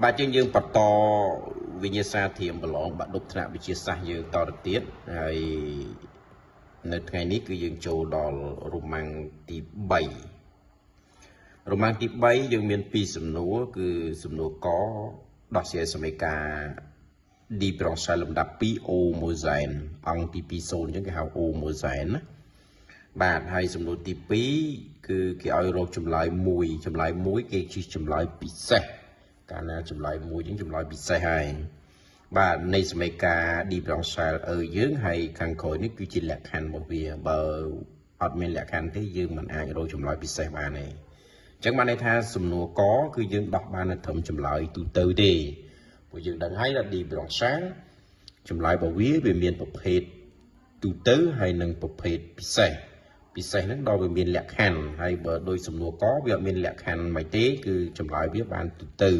បាទជាងយើងបន្តវិញ្ញាសាធៀមប្រឡងបាក់ឌុបថ្នាក់វិទ្យាសាស្ត្រយើងតទៅទៀតហើយនៅថ្ងៃនេះគឺយើងចូលដល់រ៉ូម៉ាំងទី3រ៉ូម៉ាំងទី3យើងមានពីរសំណួរគឺសំណួរកដោះស្រាយសមីការ différentielle លំដាប់2 homogène អង្គទី2 0អញ្ចឹងគេហៅ homogène ណាបាទហើយសំណួរទី2គឺគេឲ្យរកចម្លើយ1ចម្លើយ1គេជិះចម្លើយពិសេសកាលណាចម្លើយ1អញ្ចឹងចម្លើយពិសេសហើយបាទនៃសមីការ différentielle អឺយើងហើយខាងក្រោយនេះគឺជាលក្ខខណ្ឌរបស់វាបើអត់មានលក្ខខណ្ឌទេយើងមិនអាចរកចម្លើយពិសេសបានទេអញ្ចឹងបានន័យថាសំណួរកគឺយើងដោះបាននៅត្រឹមចម្លើយទូទៅទេព្រោះយើងដឹងហើយថា différentielle ចម្លើយរបស់វាវាមានប្រភេទទូទៅហើយនិងប្រភេទពិសេសពិសេសហ្នឹងដល់វាមានលក្ខខណ្ឌហើយបើដោយសំណួរកវាអត់មានលក្ខខណ្ឌមិនទេគឺចម្លើយវាបានទូទៅ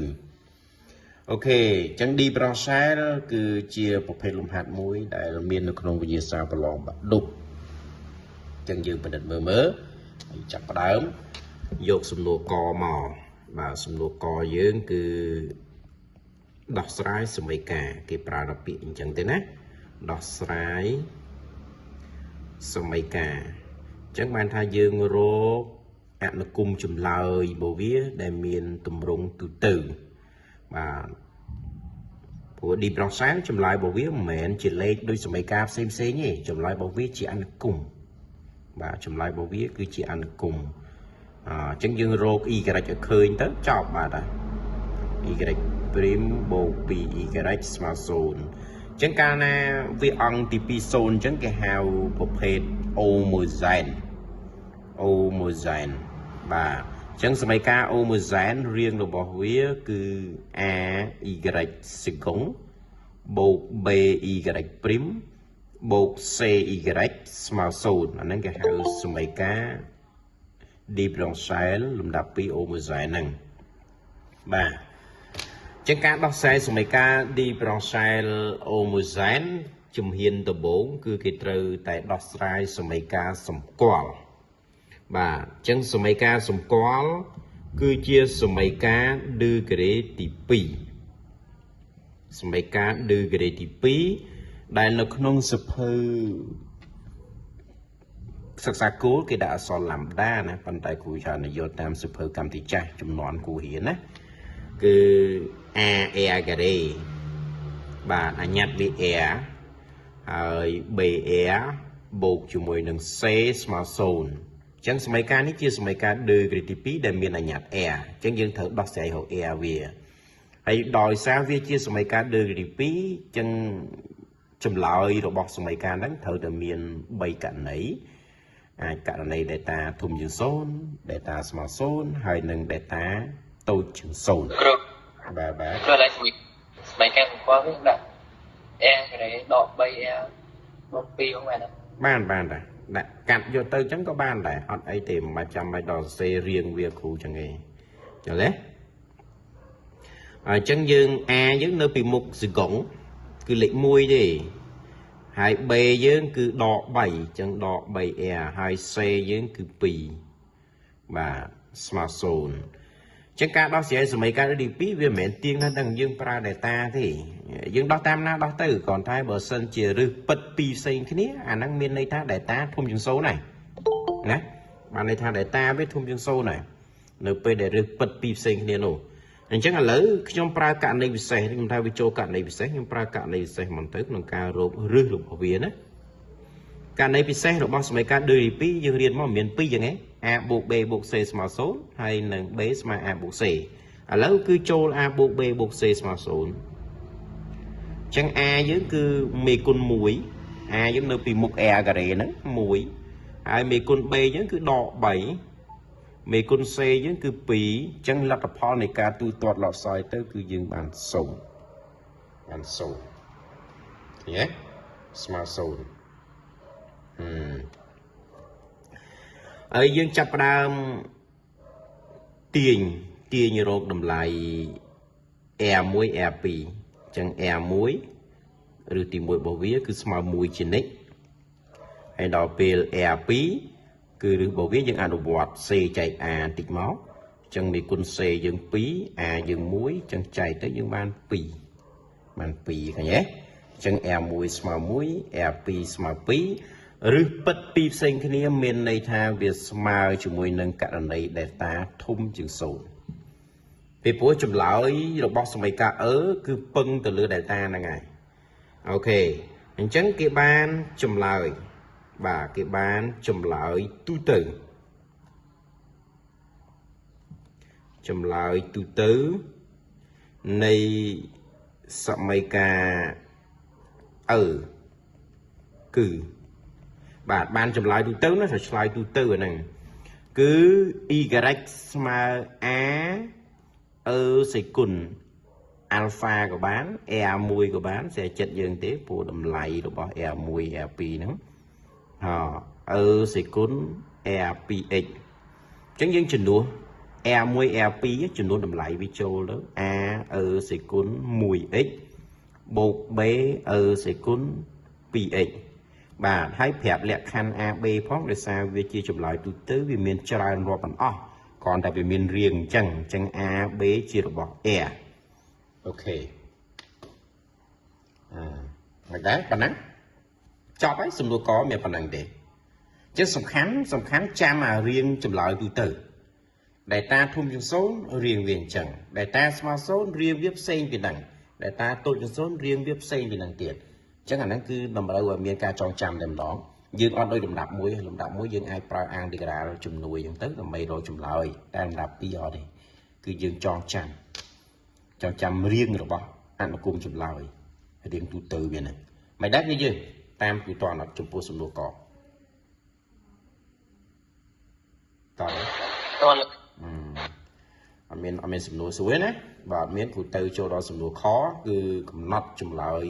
OK អញ្ចឹង différentielle គឺជាប្រភេទលំហាត់មួយដែលមាននៅក្នុងវិញ្ញាសាប្រឡងបាក់ឌុបអញ្ចឹងយើងពិនិត្យមើលមើលហើយចាប់ផ្ដើមយកសំណួរកមកបាទសំណួរកយើងគឺដោះស្រាយសមីការគេប្រើដល់ពាក្យអញ្ចឹងទេណាដោះស្រាយសមីការអញ្ចឹងបានថាយើងរកអនុគមចម្លើយរបស់វាដែលមានទម្រង់ទូទៅបាទព្រោះ différentielle ចម្លើយរបស់វាមិនមែនជាលេខដូចសមីការផ្សេងផ្សេងទេចម្លើយរបស់វាជាអនុគមបាទចម្លើយរបស់វាគឺជាអនុគមអញ្ចឹងយើងរក y ឲ្យឃើញទៅចប់បាទហើយ y prime បូក 2y ស្មើ0អញ្ចឹងកាលណាវាអង្គទី2 0អញ្ចឹងគេហៅប្រភេទ homogène homogène បាទអញ្ចឹងសមីការ homogène រាងរបស់វាគឺ a y second បូក b y prime បូក c y ស្មើ0អាហ្នឹងគេហៅសមីការ différentielle លំដាប់2 homogène ហ្នឹងបាទចឹងការដោះស្រាយសមីការ différentielle homogène ជំហានដំបូងគឺគេត្រូវតែដោះស្រាយសមីការសម្គាល់បាទអញ្ចឹងសមីការសម្គាល់គឺជាសមីការ degré ទី2សមីការ degré ទី2ដែលនៅក្នុងសភៅសិក្សាគោលគេដាក់អក្សរ lambda ណាប៉ុន្តែគ្រូច្រើននិយាយតាមសភៅកម្មទីចាស់ចំនួនគ្រូរៀនណាគឺ a r ការ៉េបាទអញ្ញាតវា r ហើយ b r បូកជាមួយនឹង c ស្មើ0អញ្ចឹងសមីការនេះជាសមីការ degré ទី2ដែលមានអញ្ញាត r អញ្ចឹងយើងត្រូវដោះស្រាយរក r វាហើយដោយសារវាជាសមីការ degré ទី2អញ្ចឹងចម្លើយរបស់សមីការហ្នឹងត្រូវតែមាន3ករណីអាចករណី delta ធំជាង0 delta ស្មើ0ហើយនិង delta តូចជាង0 គ្រូ បាទបាទ គ្រូឡើយសមីការសម្គាល់វិញដាក់ r ការ៉េដក 3r បូក2ហ្នឹងមែនទេ បានបានដែរដាក់កាត់យកទៅអញ្ចឹងក៏បានដែរអត់អីទេមិនបាច់ចាំបាច់ដល់សរសេររៀងវាគ្រូអញ្ចឹងទេយល់ទេអញ្ចឹងយើង a យើងនៅពីមុខ second គឺលេខ1ទេហើយ b យើងគឺដក3អញ្ចឹងដក 3r ហើយ c យើងគឺ2បាទស្មើ0ចឹងការដោះស្រាយសមីការទី2វាមិនមែនទៀងថាទាំងយើងប្រើ delta ទេយើងដោះតាមណាដោះទៅគ្រាន់តែបើសិនជារឹសពិតពីរផ្សេងគ្នាអាហ្នឹងមានន័យថា delta ធំជាង0ហើយណាបានន័យថា delta វាធំជាង0ហើយនៅពេលដែលរឹសពិតពីរផ្សេងគ្នានោះអញ្ចឹងឥឡូវខ្ញុំប្រើករណីពិសេសខ្ញុំថាវាចូលករណីពិសេសខ្ញុំប្រើករណីពិសេសមកទៅក្នុងការរករឹសរបស់វាណាករណីពិសេសរបស់សមីការ2 2យើងរៀនមកមាន2យ៉ាងឯង a បូក b បូក c ស្មើ0ហើយនិង b ស្មើ a បូក c ឥឡូវគឺចូល a បូក b បូក c ស្មើ0អញ្ចឹង a យើងគឺមេគុណ1 a យើងនៅពីមុខ r ការ៉េហ្នឹង1ហើយមេគុណ b យើងគឺដក3មេគុណ c យើងគឺ2អញ្ចឹងលទ្ធផលនៃការទូទាត់លត់សយទៅគឺយើងបាន0បាន0ឃើញទេស្មើ0ហឹមហើយយើងចាប់ផ្ដើមទាញទាញរកតម្លៃ R1 R2 អញ្ចឹង R1 ឬទី1របស់វាគឺស្មើ1ជានិច្ចហើយដល់ពេល R2 គឺឬរបស់វាយើងអនុវត្ត C ចែក A បន្តិចមក ចឹងមេគុណ C យើង2 A យើង1ចឹងចែកទៅយើងបាន2បាន2ឃើញទេចឹង R1 ស្មើ1 R2 ស្មើ2ឬពិតពីរផ្សេងគ្នាមានន័យថាវាស្មើជាមួយនឹងករណី delta ធំជាង0ពីព្រោះចម្លើយរបស់សមីការ E គឺពឹងទៅលើ delta ហ្នឹងហើយ OK អញ្ចឹងគេបានចម្លើយបាទគេបានចម្លើយទូទៅចម្លើយទូទៅនៃសមីការ E គឺបាទបានចម្លើយទូទៅណាឆ្លើយទូទៅអាហ្នឹងគឺ y ស្មើ a e សេគុណអាល់ហ្វាក៏បាន R1 ក៏បានស្រេចចិត្តយើងទេព្រោះតម្លៃរបស់ R1 R2 ហ្នឹងហ៎ e សេគុណ R2x អញ្ចឹងយើងជំនួស R1 R2 ចំនួនតម្លៃវាចូលទៅ A e សេគុណ 1x បូក B e សេគុណ 2x បាទហើយប្រាប់លក្ខខណ្ឌ AB ផងដោយសារវាជាចម្លើយទូទៅវាមានច្រើនរាប់មិនអស់គ្រាន់តែវាមានរាងអញ្ចឹង A B ជារបស់ R OK អឺមិនដែរប៉ុណ្ណឹងចប់ហើយសំណួរកមានប៉ុណ្ណឹងទេអញ្ចឹងសំខាន់ចាំអារាងចម្លើយទូទៅ delta ធំជាង0រាងវាអញ្ចឹង delta ស្មើ0រាងវាផ្សេងពីហ្នឹង delta តូចជាង0រាងវាផ្សេងពីហ្នឹងទៀតអញ្ចឹងអាហ្នឹងគឺតម្រូវឲ្យមានការចងចាំតែម្ដងយើងអត់ដូចលំដាប់មួយលំដាប់មួយយើងអាចប្រើអាំងតេក្រាលជំនួយអញ្ចឹងទៅដើម្បីរកចម្លើយតែលំដាប់2អត់ទេគឺយើងចងចាំរាងរបស់អនុគមចម្លើយរាងទូទៅវាហ្នឹងមិនដែរគឺយើងតាមទូតអត់ចំពោះសំណួរកតើ តើ អត់មានសំណួរសួរណាបាទអត់មានគ្រូទៅចូលដល់សំណួរខគឺកំណត់ចម្លើយ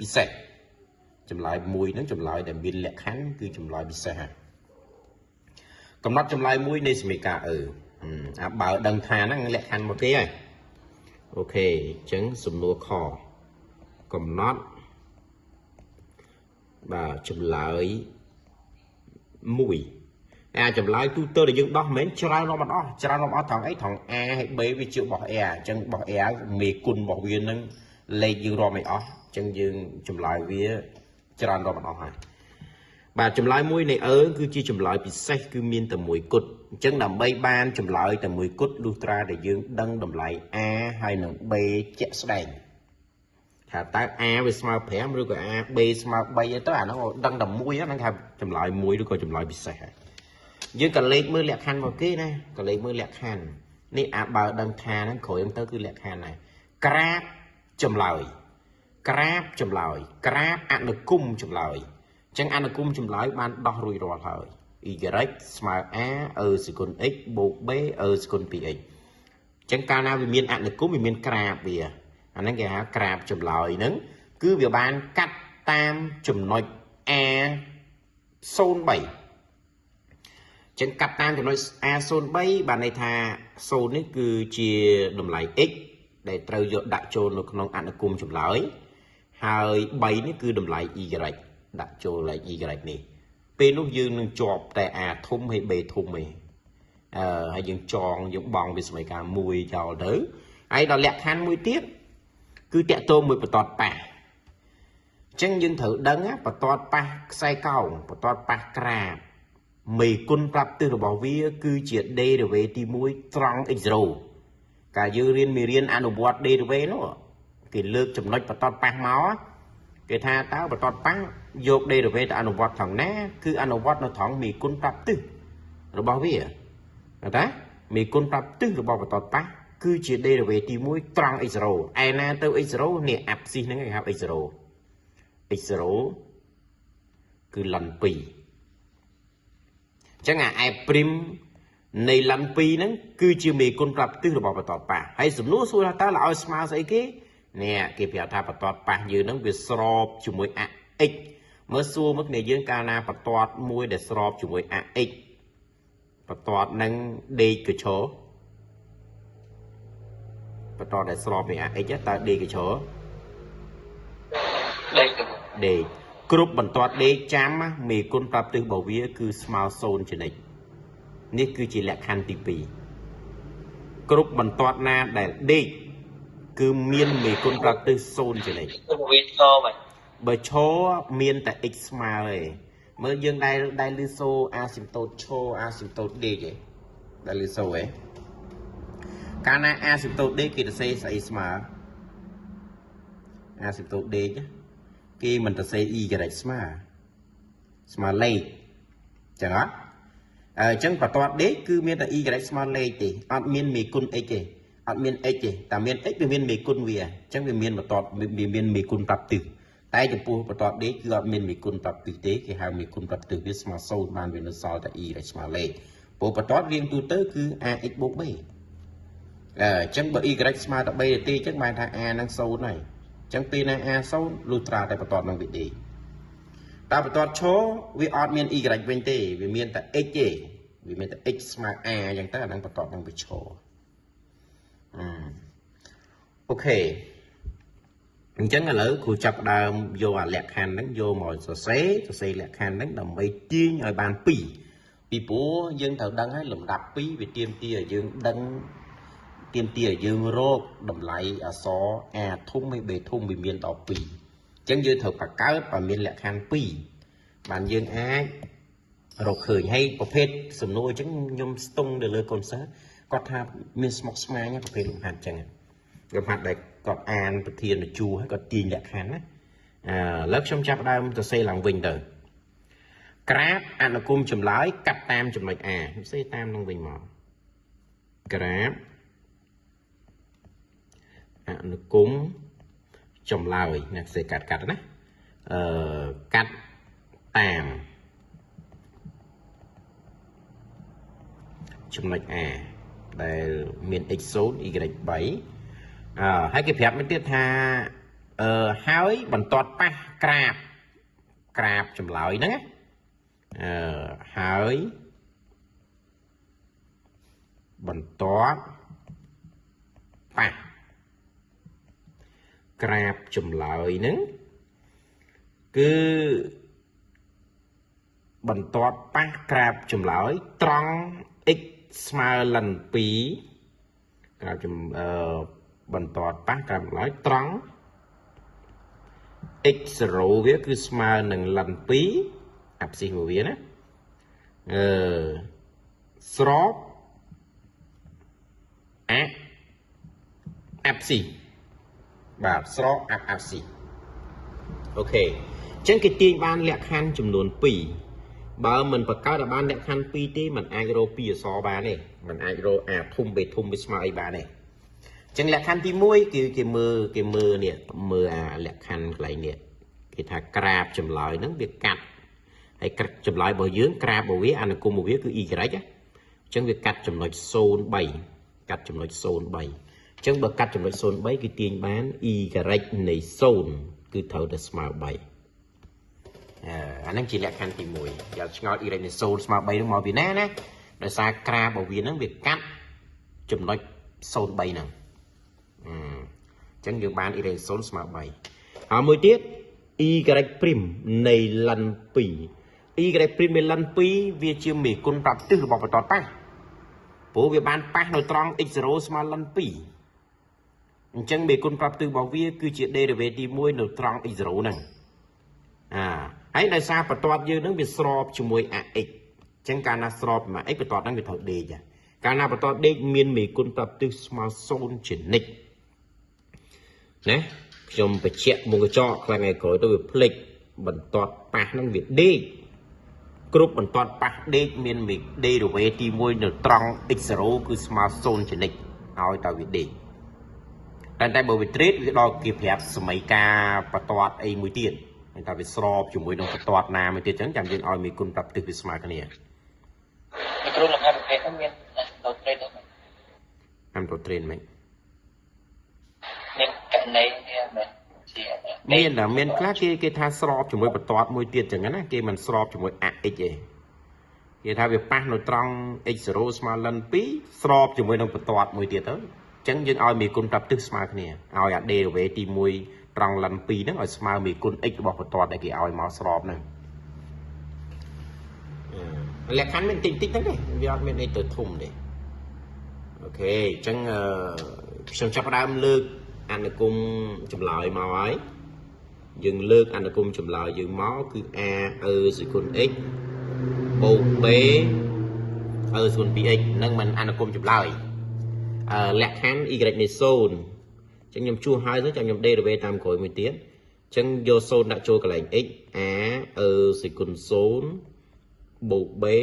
ពិសេសចម្លើយមួយហ្នឹងចម្លើយដែលមានលក្ខខណ្ឌគឺចម្លើយពិសេសហ្នឹងកំណត់ចម្លើយមួយនៃសមីការ E អាបើដឹងថាហ្នឹងលក្ខខណ្ឌមកគេហើយ OK អញ្ចឹងសំណួរខកំណត់បាទចម្លើយមួយអាចម្លើយទូទៅដែលយើងដោះមិនមែនច្រើនរាប់អត់អស់ច្រើនរាប់អត់ថងអីថង A ហើយ B វាជារបស់ R អញ្ចឹងរបស់ R មេគុណរបស់វានឹងលេខយើងរាប់មិនអស់អញ្ចឹងយើងចម្លើយវាច្រើនរាប់អត់អស់ហើយបាទចម្លើយមួយនៃ E គឺជាចម្លើយពិសេសគឺមានតែមួយគត់អញ្ចឹងដើម្បីបានចម្លើយតែមួយគត់លុះត្រាតែយើងដឹងតម្លៃ A ហើយនិង B ជាក់ស្ដែងថាតើ A វាស្មើ5ឬក៏ A B ស្មើ3អីទៅអាហ្នឹងដឹងតែមួយហ្នឹងថាចម្លើយមួយឬក៏ចម្លើយពិសេសហើយយើងក៏លេខមើលលក្ខខណ្ឌមកគេណាក៏លេខមើលលក្ខខណ្ឌនេះអាបើដឹងថាហ្នឹងក្រោយទៅគឺលក្ខខណ្ឌដែរក្រាបចម្លើយក្រាបចម្លើយក្រាបអនុគមចម្លើយអញ្ចឹងអនុគមចម្លើយបានដោះរួចរាល់ហើយ y ស្មើ a e សេគុណ x បូក b e សេគុណ 2x អញ្ចឹងកាលណាវាមានអនុគមវាមានក្រាបវាអាហ្នឹងគេហៅក្រាបចម្លើយហ្នឹងគឺវាបានកាត់តាមចំណុច a 03ចឹងកាត់តាមចំណុច A03 បានន័យថា0នេះគឺជាតម្លៃ x ដែលត្រូវយកដាក់ចូលនៅក្នុងអនុគមចម្លើយហើយ3នេះគឺតម្លៃ y ដាក់ចូលលេខ y នេះពេលនោះយើងនឹងជាប់តែ A ធំហើយ B ធំឯងអឺហើយយើងចងយើងបង់វាសមីការមួយចោលទៅហើយដល់លក្ខខណ្ឌមួយទៀតគឺតាក់ទងមួយបន្ទាត់ប៉ះអញ្ចឹងយើងត្រូវដឹងបន្ទាត់ប៉ះខ្សែកោងបន្ទាត់ប៉ះក្រាបមេគុណប្រាប់ទិសរបស់វាគឺជា derivative ទី1ត្រង់ x0 កាលយើងរៀនមេរៀនអនុវត្ត derivative នោះគេលើកចំណុចបន្ទាត់ប៉ះមកគេថាតើបន្ទាត់ប៉ះយក derivative ទៅអនុវត្តថងណាគឺអនុវត្តនៅត្រង់មេគុណប្រាប់ទិសរបស់វាណាមេគុណប្រាប់ទិសរបស់បន្ទាត់ប៉ះគឺជា derivative ទី1ត្រង់ x0 ឯណាទៅ x0 នេះ abscisse ហ្នឹងគេហៅ x0 x0 គឺលិន2ចឹងអា f' នៃលិន2ហ្នឹងគឺជាមេគុណប្រាប់ទិសរបស់បន្ទាត់ប៉ះហើយសំណួរសួរថាតើឲ្យស្មើស្អីគេនេះគេប្រាប់ថាបន្ទាត់ប៉ះយើងហ្នឹងវាស្របជាមួយ a x មើលសួរមកគ្នាយើងកាលណាបន្ទាត់មួយដែលស្របជាមួយ a x បន្ទាត់នឹងដេកកឈរបន្ទាត់ដែលស្របនឹង a x តើដេកកឈរ ដេក ដេកគ្រប់បន្ទាត់ដេកចាំមេគុណប្រាប់ទិសរបស់វាគឺស្មើ0ជានិច្ចនេះគឺជាលក្ខខណ្ឌទី2 គ្រប់បន្ទាត់ណាដែលដេកគឺមានមេគុណប្រាប់ទិស0ជានិច្ច វាឈរបាទ បើឈរមានតែ x ស្មើឯងមើលយើងដែលលឺសូអាស៊ីមតូតឈរអាស៊ីមតូតដេកឯងដែលលឺសូឯងកាលណាអាស៊ីមតូតដេកគេទៅសេស្អីស្មើអាស៊ីមតូតដេកគេមិនទៅសេ y ស្មើស្មើលេខចឹងអត់អញ្ចឹងបន្ទាត់ដេកគឺមានតែ y ស្មើលេខទេអត់មានមេគុណ x ទេអត់មាន x ទេតែមាន x វាមានមេគុណវាអញ្ចឹងវាមានបន្ទាត់វាមានមេគុណប្រាប់ទិសតែចំពោះបន្ទាត់ដេកគឺអត់មានមេគុណប្រាប់ទិសទេគេហៅមេគុណប្រាប់ទិសវាស្មើ0បានវានៅសល់តែ y ស្មើលេខព្រោះបន្ទាត់រៀងទូទៅគឺ ax បូក b អញ្ចឹងបើ y ស្មើតែ b ទេអញ្ចឹងបានថា a នឹង0ហើយអញ្ចឹងពេលណា a 0លុះត្រាតែបន្ទាត់នឹងវាដេកតែបន្ទាត់ឈរវាអត់មាន y វិញទេវាមានតែ x ទេវាមានតែ x ស្មើ a អញ្ចឹងទៅអានឹងបន្ទាត់នឹងវាឈរអូខេអញ្ចឹងឥឡូវគ្រូចាប់ដើមយកអាលក្ខខណ្ឌហ្នឹងយកមកសរសេរសរសេរលក្ខខណ្ឌហ្នឹងដើម្បីទាញឲ្យបាន2ពីព្រោះយើងត្រូវដឹងហើយលំដាប់2វាទាមទារឲ្យយើងដឹងទាមទារឲ្យយើងរកតម្លៃអក្សរ A ធំហើយ B ធំវាមានដល់2អញ្ចឹងយើងត្រូវបង្កើតឲ្យមានលក្ខខណ្ឌ2បានយើងអាចរកឃើញហើយប្រភេទសំណួរអញ្ចឹងខ្ញុំស្ទង់ទៅលើកូនសិស្សគាត់ថាមានស្មុគស្មាញប្រភេទលំហាត់អញ្ចឹងលំហាត់ដែលគាត់អានប្រធានជួរហើយគាត់ទាញលក្ខខណ្ឌណាអឺឥឡូវខ្ញុំចាប់ដើមសរសេរឡើងវិញទៅក្រាបអនុគមចម្លើយកាត់តាមចំណុច A ខ្ញុំសេតាមនឹងវិញមកក្រាបអនុគមចម្លើយអ្នកសេកាត់កាត់ណាអឺកាត់តាមចំណុច A ដែលមាន x0 y3 អឺហើយគេប្រាប់មួយទៀតថាអឺហើយបន្ទាត់ប៉ះក្រាបក្រាបចម្លើយហ្នឹងណាអឺហើយបន្ទាត់ប៉ះក្រាបចម្លើយហ្នឹងគឺបន្ទាត់ប៉ះក្រាបចម្លើយត្រង់ x ស្មើលិន2ក្រាបចំអឺបន្ទាត់ប៉ះក្រាបចម្លើយត្រង់ x0 វាគឺស្មើនឹងលិន2អាប់ស៊ីសរបស់វាណាអឺស្របអាអាប់ស៊ីបាទស្របអាប់អាប់ស៊ីអូខេអញ្ចឹងគេទាញបានលក្ខខណ្ឌចំនួន2បើមិនបង្កើតឲ្យបានលក្ខខណ្ឌ2ទេมันអាចរកពីអក្សរបានទេมันអាចរកអាធំ B ធំវាស្មើអីបានទេអញ្ចឹងលក្ខខណ្ឌទី1គឺគេមើលគេមើលនេះមើលអាលក្ខខណ្ឌកន្លែងនេះគេថាក្រាបចម្លើយហ្នឹងវាកាត់ហើយចម្លើយរបស់យើងក្រាបរបស់វាអនុគមរបស់វាគឺ y អញ្ចឹងវាកាត់ចំណុច03កាត់ចំណុច03អញ្ចឹងបើកាត់ចំណុច03គឺទាញបាន y នៃ0គឺត្រូវតែស្មើ3អាហ្នឹងជាលក្ខខណ្ឌទី1យកឆ្ងល់ y នៃ0ស្មើ3ហ្នឹងមកពីណាណាដោយសារក្រាបរបស់វាហ្នឹងវាកាត់ចំណុច03ហ្នឹងអញ្ចឹងយើងបាន y នៃ0ស្មើ3ហើយមួយទៀត y' នៃលិន2 y' នៃលិន2វាជាមេគុណប្រាប់ទិសរបស់បន្ទាត់ប៉ះព្រោះវាបានប៉ះនៅត្រង់ x0 ស្មើលិន2អញ្ចឹងមេគុណប្រាប់ទិសរបស់វាគឺជា derivative ទី1នៅត្រង់ x0 ហ្នឹងអាហើយដោយសារបន្ទាត់យើងនឹងវាស្របជាមួយ ax អញ្ចឹងកាលណាស្របជាមួយ x បន្ទាត់ហ្នឹងវាត្រូវដេកកាលណាបន្ទាត់ដេកមានមេគុណប្រាប់ទិសស្មើ0ជានិច្ចណាខ្ញុំបញ្ជាក់មុខកញ្ចក់ខ្លាំងថ្ងៃក្រោយទៅវាភ្លេចបន្ទាត់ប៉ះហ្នឹងវាដេកគ្រប់បន្ទាត់ប៉ះដេកមានមេ derivative ទី1នៅត្រង់ x0 គឺស្មើ0ជានិច្ចឲ្យតែវាដេកតែបើវាទ្រេតវាដល់គេប្រាប់សម័យការបន្ទាត់អីមួយទៀតតែថាវាស្របជាមួយនឹងបន្ទាត់ណាមួយទៀតអញ្ចឹងចាំយើងឲ្យមេគុណប្រាប់ទិសវាស្មើគ្នា គ្រូលំហាត់ប្រភេទហ្នឹងមានអាស៊ីមតូតទ្រេតហ្នឹង អាំតូត្រេនមិន មានករណីវាមិនជា មានតែមានខ្លះគេគេថាស្របជាមួយបន្ទាត់មួយទៀតចឹងណាគេមិនស្របជាមួយ ax ទេគេថាវាប៉ះនៅត្រង់ x0 ស្មើលិន2ស្របជាមួយនឹងបន្ទាត់មួយទៀតទៅអញ្ចឹងយើងឲ្យមេគុណប្រាប់ទិសស្មើគ្នាឲ្យអា derivative ទី1ត្រង់លិន2ហ្នឹងឲ្យស្មើមេគុណ x របស់បន្ទាត់ដែលគេឲ្យមកស្របហ្នឹងលក្ខខណ្ឌមានតិចតិចហ្នឹងទេវាអត់មានអីទៅធំទេ OK អញ្ចឹងខ្ញុំចាប់ផ្ដើមលើកអនុគមចម្លើយមកហើយយើងលើកអនុគមចម្លើយយើងមកគឺ a e ស្វ័យគុណ x បូក b e ស្វ័យគុណ 2x នឹងមិនអនុគមចម្លើយលក្ខខណ្ឌ y នៃ0អញ្ចឹងខ្ញុំជួសហើយទៅចាំខ្ញុំ derivative តាមក្រោយមួយទៀតអញ្ចឹងយក0ដាក់ចូលកន្លែង x a e ស្វ័យគុណ0បូក b e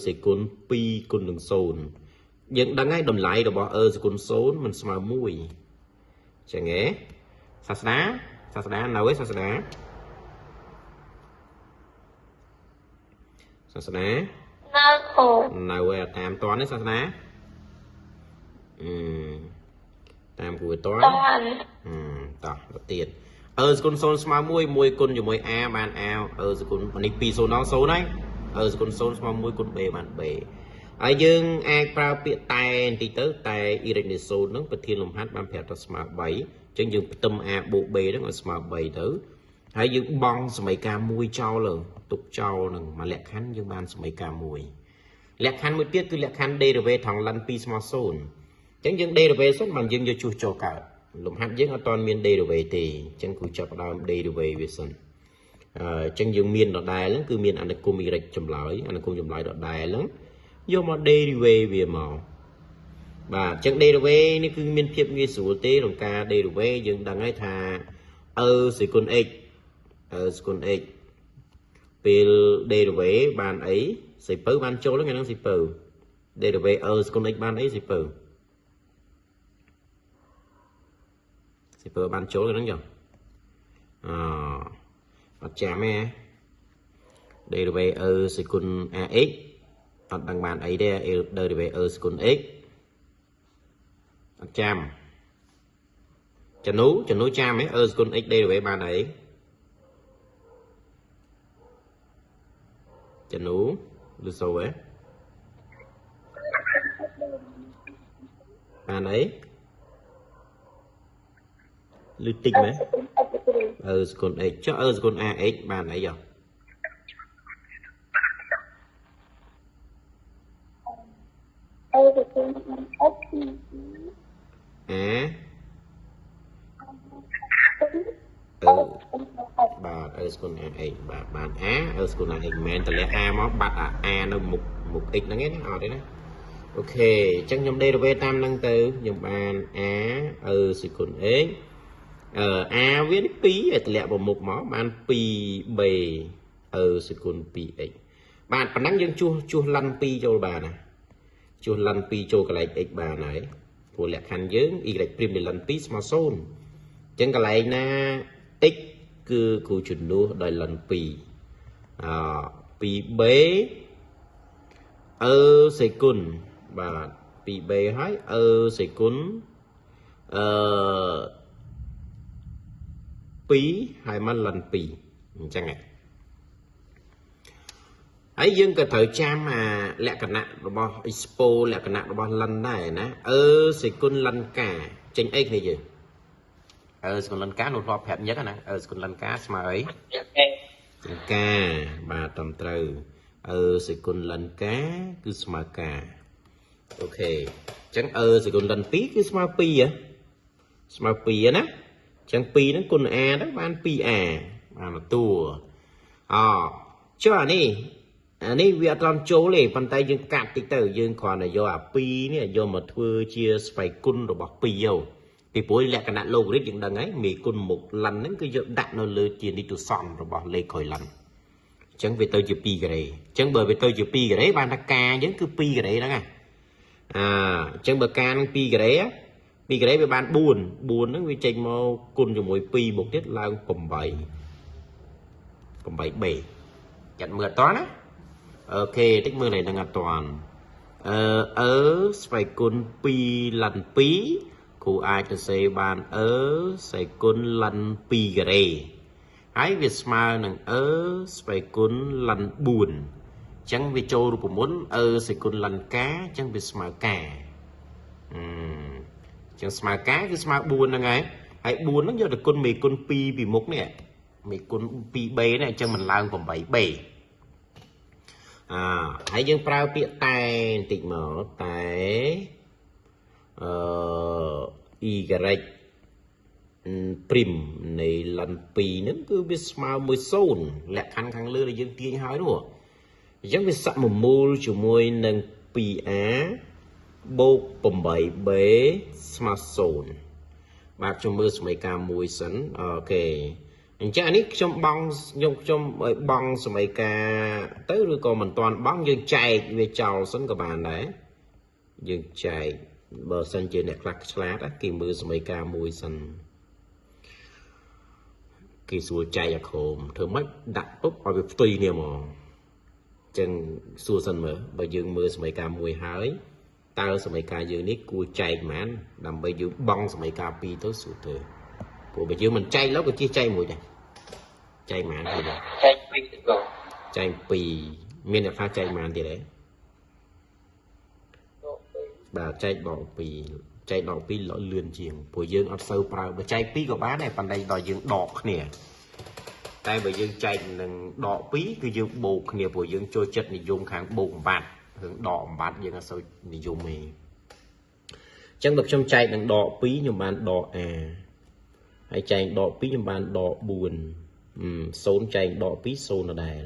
ស្វ័យគុណ2គុណនឹង0យើងដឹងហើយតម្លៃរបស់ e ស្វ័យគុណ0មិនស្មើ1អញ្ចឹងហ៎សាស្តាសាស្តានៅឯសាស្តាសាស្តា នៅគ្រូ នៅឯតាមតនទេសាស្តាតាមគួរតន តន តោះទៅទៀត e ស្គុណ0ស្មើ1 1គុណជាមួយ a បាន a e ស្គុណនេះ2 0ដល់0ហើយ e ស្គុណ0ស្មើ1គុណ b បាន b ហើយយើងអាចប្រើពាក្យតែបន្តិចទៅតែ y នៃ0ហ្នឹងប្រធានលំហាត់បានប្រាប់ថាស្មើ3អញ្ចឹងយើងផ្ទឹម a បូក b ហ្នឹងឲ្យស្មើ3ទៅហើយយើងបង់សមីការមួយចោលទុកចោលហ្នឹងមកលក្ខខណ្ឌយើងបានសមីការមួយលក្ខខណ្ឌមួយទៀតគឺលក្ខខណ្ឌ derivative ថង ln 2ស្មើ0អញ្ចឹងយើង derivative 0បានយើងយកជួសចូលកើតលំហាត់យើងអត់ទាន់មាន derivative ទេអញ្ចឹងគូចាប់ផ្ដើម derivative វាសិនអញ្ចឹងយើងមានដដែលហ្នឹងគឺមានអនុគម y ចម្លើយអនុគមចម្លើយដដែលហ្នឹងយកមក derivative វាមកបាទអញ្ចឹង derivative នេះគឺមានភាពងាយស្រួលទេក្នុងការ derivative យើងដឹងហើយថា e ស្វ័យគុណ x e ស្វ័យគុណ x ពេល derivative បានអីសិពៅបានចូលហ្នឹងសិពៅ derivative e ស្វ័យគុណ x បានអីសិពៅសិពៅបានចូលហ្នឹងចុះអអត់ចាំទេ derivative e ស្វ័យគុណ ax អត់ដឹងបានអីទេ derivative e ស្វ័យគុណ x អត់ចាំចនូចនូចាំហ៎ e ស្វ័យគុណ x derivative បានអីចនូឬសូហ៎បានអីលឺតិចមែន e ស្គុណ x ចុះ e ស្គុណ ax បានអីយោ e ស្គុណ x a អឺ បាទ e ស្គុណ ax បាទបាន a e ស្គុណ ax មិនមែនតម្លាក់ a មកបាត់អា a នៅមុខមុខ x ហ្នឹងឯណាអត់ទេណា OK អញ្ចឹងខ្ញុំ derivative តាមហ្នឹងទៅខ្ញុំបាន a e ស្គុណ x អឺ a វានេះ2ឲ្យតម្លាក់ប្រមុខមកបាន 2b e ស្គុណ 2x បាទប៉ុណ្ណឹងយើងជួសជួស ln 2ចូលបានណាជួស ln 2ចូលកន្លែង x បានហើយព្រោះលក្ខខណ្ឌយើង y' នៃ ln 2ស្មើ0អញ្ចឹងកន្លែងណា x គឺគ្រូជំនួសដោយ ln 2អ 2b e សេគុណបាទ 2b ហើយ e សេគុណអឺ2ហើយមក ln 2អញ្ចឹងហ៎ហើយយើងក៏ត្រូវចាំអាលក្ខណៈរបស់ expo លក្ខណៈរបស់ ln ដែរណា e សេគុណ ln k ចេញអីគ្នាយើង e សេគុណ ln k នោះធ្លាប់ប្រាប់ញឹកណា e សេគុណ ln k ស្មើអី ចង្ការបាទត្រឹមត្រូវ e សេគុណ ln k គឺស្មើ k OK អញ្ចឹង e សេគុណ ln 2គឺស្មើ2ហ៎ស្មើ2ណាអញ្ចឹង2ហ្នឹងគុណ a ទៅបាន 2a បានមួយតួអចុះអានេះអានេះវាអត់ត្រង់ចូលទេប៉ុន្តែយើងកាត់តិចទៅយើងគ្រាន់តែយកអា2នេះយកមកធ្វើជាស្វ័យគុណរបស់2ទៅពីព្រោះលក្ខណៈឡូហ្គរិតយើងដឹងហើយមេគុណមុខ ln ហ្នឹងគឺយកដាក់នៅលើជានិទុសន្នរបស់លេខក្រោយ ln អញ្ចឹងវាទៅជា2ការ៉េអញ្ចឹងបើវាទៅជា2ការ៉េបានថាការយើងគឺ2ការ៉េហ្នឹងណាអញ្ចឹងបើការនឹង2ការ៉េ2ការ៉េវាបាន4 4ហ្នឹងវាចេញមកគុណជាមួយ2មុខទៀតឡើង8 8b ចាត់មើលអត់តណា OK តិចមើលនេះនឹងអត់តាន់អឺអឺស្វ័យគុណ2 ln 2គ្រូអាចទៅសេបានអឺស្វ័យគុណ ln 2ការ៉េហើយវាស្មើនឹងអឺស្វ័យគុណ ln 4អញ្ចឹងវាចូលរូបមន្តអឺស្វ័យគុណ ln k អញ្ចឹងវាស្មើ k អញ្ចឹងស្មើ k គឺស្មើ4ហ្នឹងហើយហើយ4ហ្នឹងយកទៅគុណមេគុណ2ពីមុខនេះមេគុណ 2b នេះអញ្ចឹងមិនឡើង 8b អហើយយើងប្រើពាក្យតែបន្តិចមកតែ អឺ y ព្រីមនៃលិន2ហ្នឹងគឺវាស្មើ10លក្ខខណ្ឌខាងលើដែលយើងទាញហើយនោះអញ្ចឹងវាសមមូលជាមួយនឹង 2a បូក 8b ស្មើ0បាទខ្ញុំមើលសមីការមួយសិនអូខេអញ្ចឹងអានេះខ្ញុំបងខ្ញុំខ្ញុំឲ្យបងសមីការទៅឬក៏មិនទាន់បងយើងចែកវាចោលសិនក៏បានដែរយើងចែកបើសិនជាអ្នកខ្លះឆ្លាតគេមើលសមីការមួយសិនគេសួរចែកអាក្រមធ្វើម៉េចដាក់ពុបឲ្យវាផ្ទុយគ្នាហ្មងអញ្ចឹងសួរសិនមើលបើយើងមើលសមីការមួយហើយតើសមីការយើងនេះគួរចែកប៉ុន្មានដើម្បីយើងបង់សមីការ2ទៅសួរទៅព្រោះបើយើងមិនចែកឡើយក៏ជាចែកមួយដែរចែកប៉ុន្មានទៀត ចែក2ទៀតបង ចែក2មានអ្នកខ្លះចែកប៉ុន្មានទៀតទេបាទចែកដក2ចែកដក2លឿនជាងព្រោះយើងអត់សូវប្រើបើចែក2ក៏បានដែរប៉ុន្តែដល់យើងដកគ្នាតែបើយើងចែកនឹងដក2គឺយើងបូកគ្នាព្រោះយើងចូលចិត្តនិយមខាងបូកបំបត្តិរឿងដកបំបត្តិយើងអត់សូវនិយមទេអញ្ចឹងបើខ្ញុំចែកនឹងដក2ខ្ញុំបានដក a ហើយចែកដក2ខ្ញុំបានដក4 0ចែកដក2 0ដដែល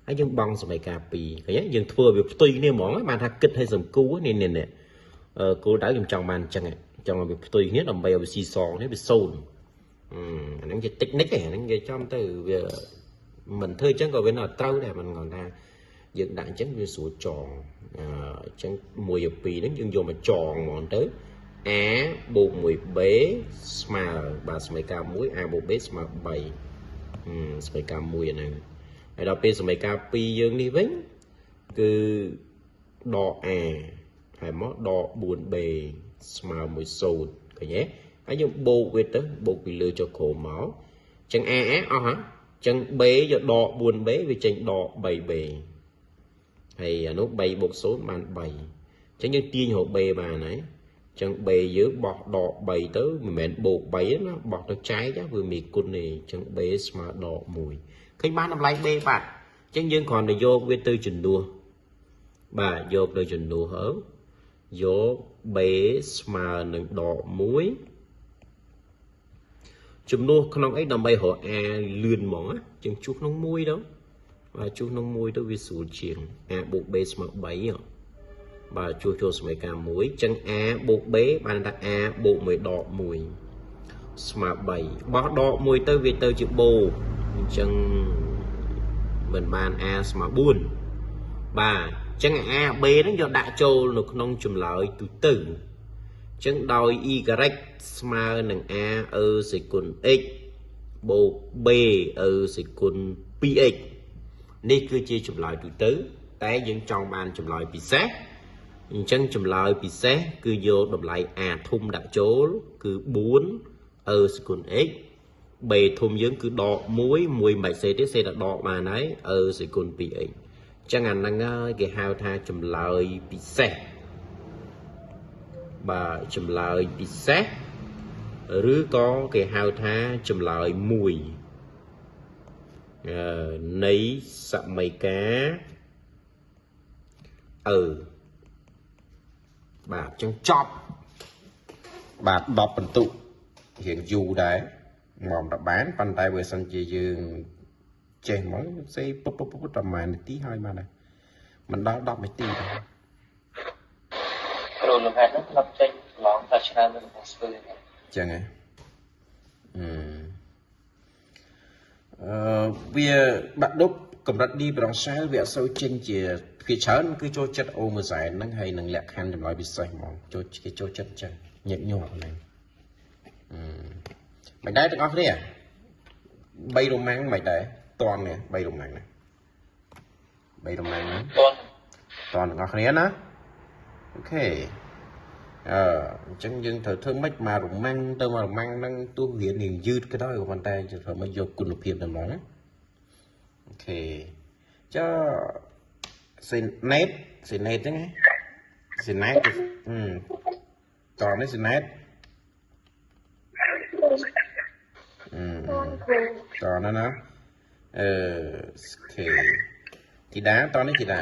ហើយយើងបង់សមីការ2ឃើញទេយើងធ្វើឲ្យវាផ្ទុយគ្នាហ្មងបានថាគិតឲ្យសង្គូនេះនេះនេះគោលដៅខ្ញុំចង់បានអញ្ចឹងចង់ឲ្យវាផ្ទុយគ្នាដើម្បីឲ្យវាស៊ីសងនេះវា0អាហ្នឹងជាតិចនិចឯហ្នឹងនិយាយចំទៅវាមិនធ្វើអញ្ចឹងក៏វានៅត្រូវដែរមិនគាត់ថាយើងដាក់អញ្ចឹងវាស្រួលចងអញ្ចឹង1 2ហ្នឹងយើងយកមកចងហ្មងទៅ a បូក 1b ស្មើបាទសមីការ1 a បូក b ស្មើ3សមីការ1ហ្នឹងហើយដល់ពេលសមីការ2យើងនេះវិញគឺដក a ហើយមកដក 4b ស្មើ1 0ឃើញទេហើយយើងបូកវាទៅបូកពីលើចុះក្រោមមកអញ្ចឹង a a អស់ហ่ะអញ្ចឹង b យកដក 4b វាចេញដក 3b ហើយអានោះ3បូក0បាន3អញ្ចឹងយើងទាញរក b បានហើយអញ្ចឹង b យើងបោះដក3ទៅមិនមែនបូក3ណាបោះទៅចែកវាមានគុណទេអញ្ចឹង b ស្មើដក1ឃើញបានតម្លៃ b បាទអញ្ចឹងយើងគ្រាន់តែយកវាទៅជំនួសបាទយកទៅជំនួសហើយយក b ស្មើនឹងដក1ជំនួសក្នុងអីដើម្បីរក a លឿនហ្មងណាជាងជួសក្នុង1ទៅបាទជួសក្នុង1ទៅវាស្រួលជាង a បូក b ស្មើ3បាទជួសចូលសមីការ1អញ្ចឹង a បូក b បានថា a បូក1ដក1ស្មើ3បោះដក1ទៅវាទៅជាបូកអញ្ចឹងមិនបាន a ស្មើ4បាទអញ្ចឹង a b ហ្នឹងយកដាក់ចូលនៅក្នុងចម្លើយទូទៅអញ្ចឹងដោយ y ស្មើនឹង a អឺសេគុណ x បូក b អឺសេគុណ 2x នេះគឺជាចម្លើយទូទៅតែយើងចង់បានចម្លើយពិសេសអញ្ចឹងចម្លើយពិសេសគឺយកតម្លៃ a ធំដាក់ចូលគឺ4អឺស្គុណ x b ធំយើងគឺដក1 1មិនបាច់សេទេសេតែដកបានហើយអឺស្គុណ 2x អញ្ចឹងអាហ្នឹងហើយគេហៅថាចម្លើយពិសេសបាទចម្លើយពិសេសឬក៏គេហៅថាចម្លើយ1នៃសមីការអឺបាទអញ្ចឹងចប់បាទ10បន្ទុករៀងយូរដែរមកដល់បានប៉ុន្តែបើសិនជាយើងចេះហ្មងសេពុបពុបពុបប្រហែលនាទីហើយបានដែរមិនដល់10នាទីដែរ គ្រូលំហាត់ហ្នឹងធ្លាប់ចេញប្រឡងថាច្រើននៅកំពង់ស្ពឺហ្នឹង អញ្ចឹងហ៎អឺវាបាក់ដប់កម្រិត differential វាអត់សូវចេញជាភាគច្រើនគឺចូលចិត្តអូម៉ូសែនហ្នឹងហើយនឹងលក្ខខណ្ឌចម្លើយពិសេសហ្មងចូលគេចូលចិត្តអញ្ចឹងញឹកញាប់ហ្នឹងអឺមិនដែរទាំងអស់គ្នា3រ៉ូម៉ាំងមិនដែរតន់នេះ3រ៉ូម៉ាំងណា3រ៉ូម៉ាំងហ្នឹង តន់ តន់ទាំងអស់គ្នាណាអូខេអញ្ចឹងយើងត្រូវធ្វើម៉េចមករ៉ូម៉ាំងទៅមករ៉ូម៉ាំងហ្នឹងទោះរៀនរៀងយឺតក៏ដោយក៏ប៉ុន្តែធ្វើម៉េចយកគុណភាពតែម្ដងណាអូខេចុះសេណេតសេណេតហ្នឹងសេណេតអឺតនេះសេណេតអឺតណាណាអឺអូខេធីតាតនេះធីតា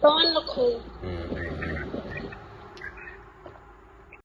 តនលោកគ្រូ អឺ